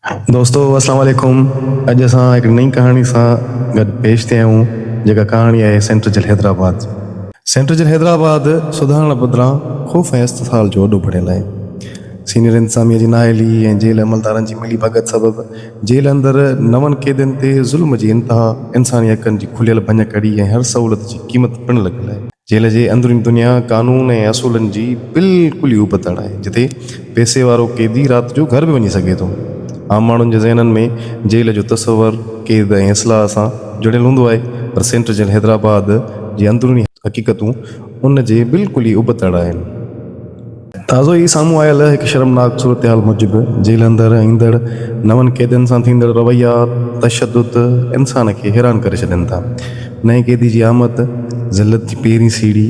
دوستو اسلام عليڪم اڄ اسان هڪ نئين ڪهاڻي سان گڏ پيش ٿيا آهيون جيڪا ڪهاڻي آهي central jail Hyderabad. Central jail Hyderabad سڌارڻ بدران خوف ۽ استحصال جو اڏو بڻيل آهي. سينيئر انتظاميه جي نااهلي ۽ جيل عملدارن جي ملي ڀڳت سبب جيل اندر نون قيدين تي ظلم جي انتها، انساني حقن جي کليل ڀڃڪڙي ۽ هر سهولت جي قيمت پڻ لڳل آهي. جيل جي اندروني دنيا قانون ۽ اصولن جي بلڪل ئي ابتڙ آهي، جتي پئسي وارو قيدي رات جو گهر به وڃي سگهي ٿو. عام ماڻهن جي ذهنن ۾ جيل جو تصور قيد ۽ اصلاح سان جڙيل هوندو آهي، پر سينٽرل جيل حيدرآباد جي اندروني حقيقتون ان جي بلڪل ئي ابتڙ آهن. تازو ئي سامهون آيل هڪ شرمناڪ صورتحال موجب جيل اندر ايندڙ نون قيدين سان ٿيندڙ رويا، تشدد انسان کي حيران ڪري ڇڏين ٿا. نئين قيدي جي آمد، ذلت جي پهرين سيڙهي،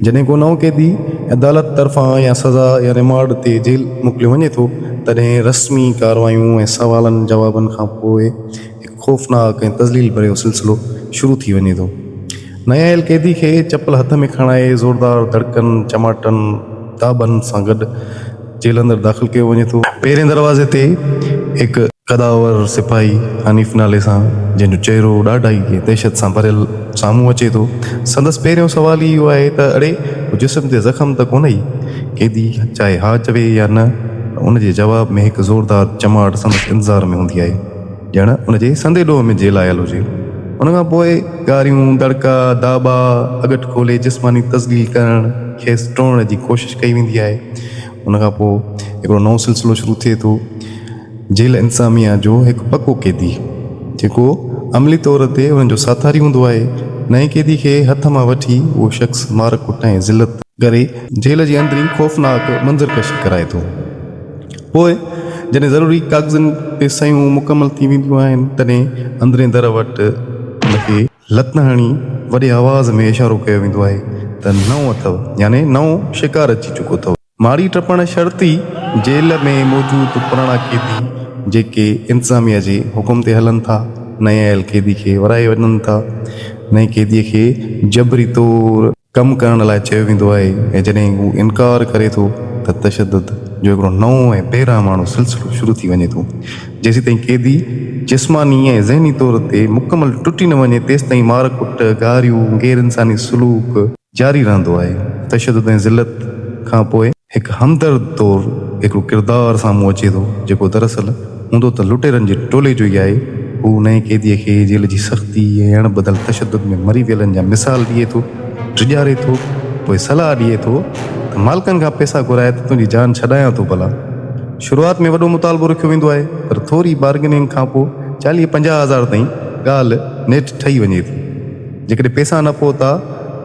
جڏهن ڪو نئون قيدي عدالت طرفان يا سزا يا ريمانڊ تي جيل موڪليو وڃي ٿو، تڏهن رسمي ڪارروايون ۽ سوالن جوابن کان پوء هڪ خوفناڪ ۽ تذليل ڀريو سلسلو شروع ٿي وڃي ٿو. نئين آيل قيدي کي چپل هٿ ۾ کڻائي زوردار دڙڪن، چماٽن، داٻن سان گڏ جيل اندر داخل ڪيو وڃي ٿو. پهرين دروازي تي هڪ قدآور سپاهي حنيف نالي سان جنهن جو چهرو ڏاڍائي ۽ دهشت سان ڀريل سامهون اچي ٿو. سندس پهريون سوال ئي اهو آهي ته اڙي ڪو جسم تي زخم ته ڪونهئي؟ قيدي چاهي ها چوي يا نه پر ان جي جواب ۾ هڪ زوردار چماٽ سندس انتظار ۾ هوندي آهي. ڄڻ ان جي سندي ڏوهه ۾ جيل آيل هجي. ان کان پوء گاريون، دڙڪا، داٻا، اڳٺ کولي جسماني تذليل ڪرڻ، کيس ٽوڙڻ جي ڪوشش ڪئي ويندي آهي. ان کان پوء هڪڙو نئون سلسلو شروع ٿئي ٿو. جيل انتظاميا جو هڪ پڪو قيدي، جيڪو عملي طور تي انهن جو ساٿاري هوندو آهي، نئين قيدي کي هٿ مان وٺي اهو شخص مار ڪٽ ۽ ذلت ڪري جيل جي اندرين خوفناڪ منظرڪشي ڪرائي ٿو. پوء جڏهن ضروري ڪاغذن تي صحيحون مڪمل ٿي وينديون آهن، تڏهن اندرين در وٽ ان کي لت هڻي وڏي آواز ۾ اشارو ڪيو ويندو آهي ته نئون اٿئو، يعني نئون شڪار اچي چڪو اٿئو. ماڙي ٽپڻ شرط ئي جيل ۾ موجود پراڻا قيدي، جيڪي انتظاميه جي حڪم تي هلن ٿا، نئين آيل قيدي کي ورائي وڃن ٿا. نئين قيديء کي جبري طور. ڪم ڪرڻ لاء چيو ويندو آهي ۽ جڏهن هو انڪار ڪري ٿو ته تشدد جو هڪڙو نئون ۽ بي رحماڻو سلسلو شروع ٿي وڃي ٿو. جيسيتائين قيدي جسماني ۽ ذهني طور تي مڪمل ٽٽي نه وڃي تيستائين مار ڪٽ، گاريون، غير انساني سلوڪ جاري رهندو آهي. تشدد ۽ ذلت کان پوء هڪ همدرد طور هڪڙو ڪردار سامهون اچي ٿو، جيڪو دراصل هوندو ته لٽيرن جي ٽولي جو ئي آهي. هو نئين قيديء کي جيل جي سختي ۽ اڻ ٻڌل تشدد ۾ مري ويلن جا مثال ڏئي ٿو، ڊيڄاري ٿو، پوء صلاح ڏئي ٿو ته مالڪن کان پئسا گهرائي ته تنهنجي جان ڇڏايان ٿو ڀلا. شروعات ۾ وڏو مطالبو رکيو ويندو آهي، پر ٿوري بارگننگ کانپوء چاليهه 50 هزار تائين ڳالهه نيٺ ٺهي وڃي ٿي. جيڪڏهن پئسا نه پهتا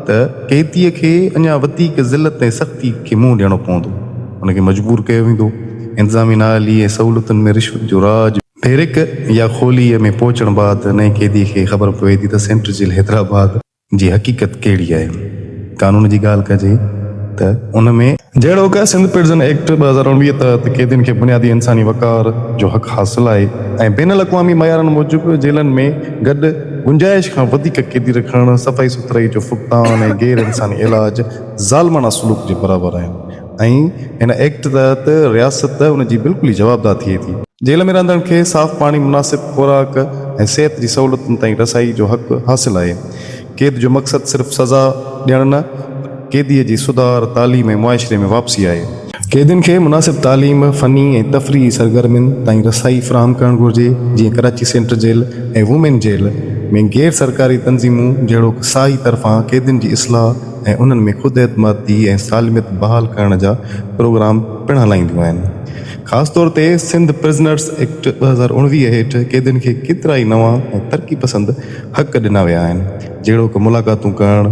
ته قيديء کي اڃا وڌيڪ ذلت ۽ سختي کي منهن ڏيڻو پوندو. ان کي مجبور ڪيو ويندو. انتظامي نااهلي ۽ سهولتن ۾ رشوت جو راڄ. بيرڪ يا کوليء ۾ پهچڻ بعد نئين قيديء کي خبر پوي ٿي ته سينٽرل جيل حيدرآباد جي حقيقت ڪهڙي آهي. قانون جي ڳالهه ڪجي ته ان ۾. جهڙوڪ سنڌ پرزن ايڪٽ 2019 تحت قيدين کي بنيادي انساني وقار جو حق حاصل آهي ۽ بين الاقوامي معيارن موجب جيلن ۾ گڏ گنجائش کان وڌيڪ قيدي رکڻ، صفائي سٿرائي جو فقدان ۽ غير انساني علاج ظالمانه سلوڪ جي برابر آهن ۽ هن ايڪٽ تحت رياست ان جي بلڪل ئي جوابده ٿئي ٿي. جيل ۾ رهندڙن کي صاف پاڻي، مناسب خوراڪ ۽ صحت جي سهولتن تائين رسائي جو حق حاصل آهي. قيد جو مقصد صرف سزا ڏيڻ نه پر قيديء جي سڌار، تعليم ۽ معاشري ۾ واپسي آهي. قيدين کي مناسب تعليم، فني ۽ تفريحي سرگرمين تائين رسائي فراهم ڪرڻ گهرجي، جيئن Karachi central jail ۽ women jail ۾ غير سرڪاري تنظيمون جهڙوڪ ساهي طرفان قيدين جي اصلاح ۽ انهن ۾ خود اعتمادي ۽ سالميت بحال ڪرڻ جا پروگرام پڻ هلائينديون آهن. خاص طور تي سنڌ پرزنرس ايڪٽ 2019 هيٺ قيدين کي ڪيترائي نوان ۽ ترقي پسند حق ڏنا ويا آهن، جهڙوڪ ملاقاتون ڪرڻ،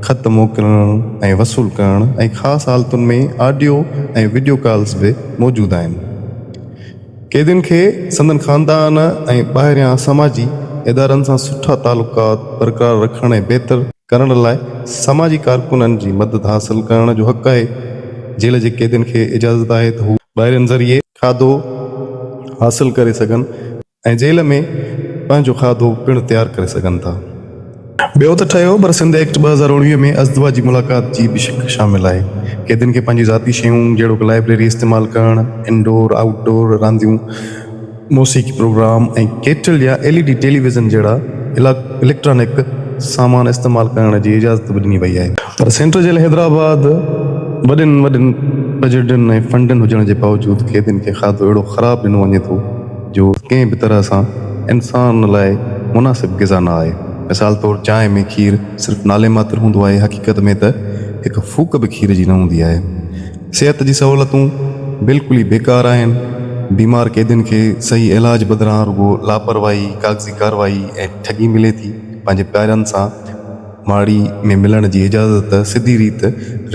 خط موڪلڻ ۽ وصول ڪرڻ ۽ خاص حالتن ۾ آڊيو ۽ وڊيو ڪالز به موجود آهن. قيدين کي سندن خاندان ۽ ٻاهريان سماجي ادارن سان سٺا تعلقات برقرار رکڻ ۽ بهتر ڪرڻ لاء سماجي ڪارڪنن جي مدد حاصل ڪرڻ جو حق آهي. جيل جي قيدين کي اجازت آهي ته هو ٻاهرين ذريعي کاڌو حاصل ڪري سگهن. ۽ جيل ۾ پنهنجو کاڌو پڻ تيار ڪري سگهن ٿا. ٻيو ته ٺهيو پر سنڌ ايڪٽ 2019 ۾ ازدواجي ملاقات جي به شق شامل آهي. قيدين کي پنهنجون ذاتي شيون جهڙوڪ لائبريري استعمال ڪرڻ، انڊور، آئوٽ ڊور رانديون موسيقي پروگرام ۽ ڪيٽل يا ايل اي ڊي ٽيليويزن جهڙا اليڪٽرانڪ سامان استعمال ڪرڻ جي اجازت به ڏني وئي آهي. پر سينٽرل جيل حيدرآباد وڏين وڏين بجيٽن ۽ فنڊن هجڻ جي باوجود قيدين کي کاڌو اهڙو خراب ڏنو وڃي ٿو جو ڪنهن به طرح سان انسان لاء مناسب غذا نه آهي. مثال طور چانهه ۾ کير صرف نالي ماتر هوندو آهي حقيقت ۾ ته هڪ ڦوڪ به کير جي نه هوندي آهي. صحت جي سهولتون بلڪل ئي بيڪار آهن، بيمار قيدين کي صحيح علاج بدران رڳو لاپرواهي، ڪاغذي ڪارروائي ۽ ٺڳي ملي ٿي، پنهنجي پيارن سان ماڙي ۾ ملڻ جي اجازت سڌي ريت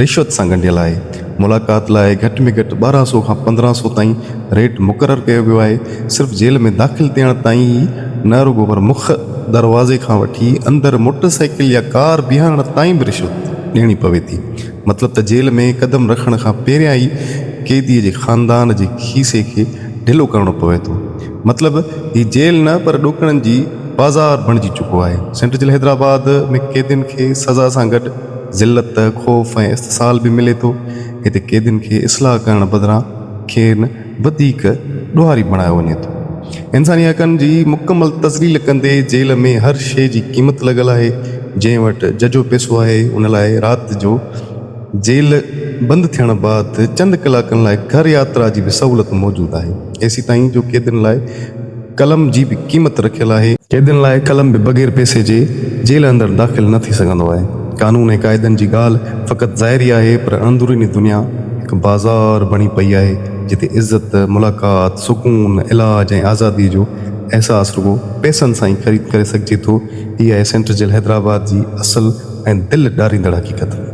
رشوت سان ڳنڍيل آهي، ملاقات لاء گهٽ ۾ گهٽ 12 سو کان 15 سو تائين ريٽ مقرر ڪيو ويو آهي، صرف جيل ۾ داخل ٿيڻ تائين ئي نه رڳو پر مک دروازي کان وٺي اندر موٽر سائيڪل يا ڪار بيهارڻ تائين به رشوت ڏيڻي پوي ٿي. مطلب ته جيل ۾ قدم رکڻ کان پهريان ئي قيديء جي خاندان جي کيسي کي ڍلو ڪرڻو پوي ٿو. مطلب هي جيل نه پر ڏوڪڙن جي بازار بڻجي چڪو آهي. سينٽر جيل حيدرآباد ۾ قيدين کي سزا سان گڏ ذلت، خوف ۽ استحصال به ملي ٿو. هتي قيدين کي اصلاح ڪرڻ بدران کين وڌيڪ ڏوهاري بڻايو وڃي ٿو. انساني حقن جي مڪمل تذليل ڪندي جيل ۾ هر شيء جي قيمت لڳل آهي، جنهن وٽ ججهو پئسو آهي ان لاء رات جو جيل بند ٿيڻ بعد چند ڪلاڪن لاء گهر ياترا جي به سهولت موجود آهي، ايسيتائين جو قيدين لاء قلم جي به قيمت رکيل آهي. قيدين لاء قلم به بغير پئسي جي جيل اندر داخل نه ٿي سگهندو آهي. قانون ۽ قاعدن جي ڳالهه فقط ظاهري آهي پر اندروني دنيا هڪ بازار بڻي پئي آهي جتي عزت، ملاقات، سڪون، علاج ۽ آزادي جو احساس رڳو پئسن سان ئي خريد ڪري سگهجي ٿو. هي آهي سينٽر جيل حيدرآباد جي اصل ۽ دل ڏاريندڙ حقيقت.